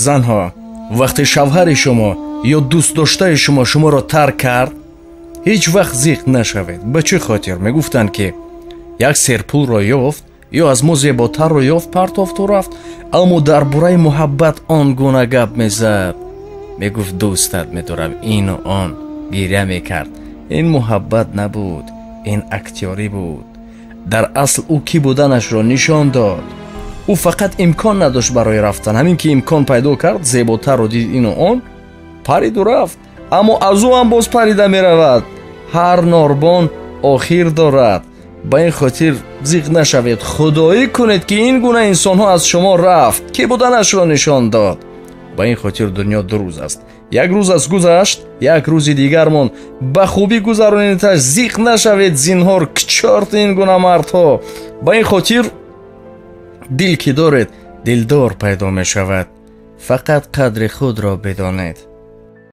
Занҳо, вақте шавҳари шумо ё дӯстдоштаи шумо шуморо тарк кард, ҳеҷ вақт зиқ нашавед. Ба чӣ хотир? Мегуфтанд, ки як серпулро ёфт ё аз мо зеботарро ёфт, партофту рафт, аммо дар бораи муҳаббат он гуна гап мезад, мегуфт: «Дӯстат медорам», ину он, гиря мекард. Ин муҳаббат набуд, ин актёрӣ буд. Дар асл ӯ кӣ буданашро нишон дод. Ӯ фақат имкон надошт барои рафтан. Ҳамин ки имкон пайдо кард, зеботарро дид, ину он, париду рафт, аммо аз ӯ ҳам боз парида меравад. Ҳар норбон охир дорад. Ба ин хотир зиқ нашавед, худоӣ кунед, ки ин гуна инсонҳо аз шумо рафт, кӣ буданашро нишон дод. Ба ин хотир дунё ду рӯз аст, як рӯз аз гузашт, як рӯзи дигармон ба хубӣ гузаронедаш. Зиқ нашавед зинҳор, к чёрту ин гуна мардҳо. Ба ин хотир дил ки доред, дилдор пайдо мешавад. Фақат қадри худро бидонед.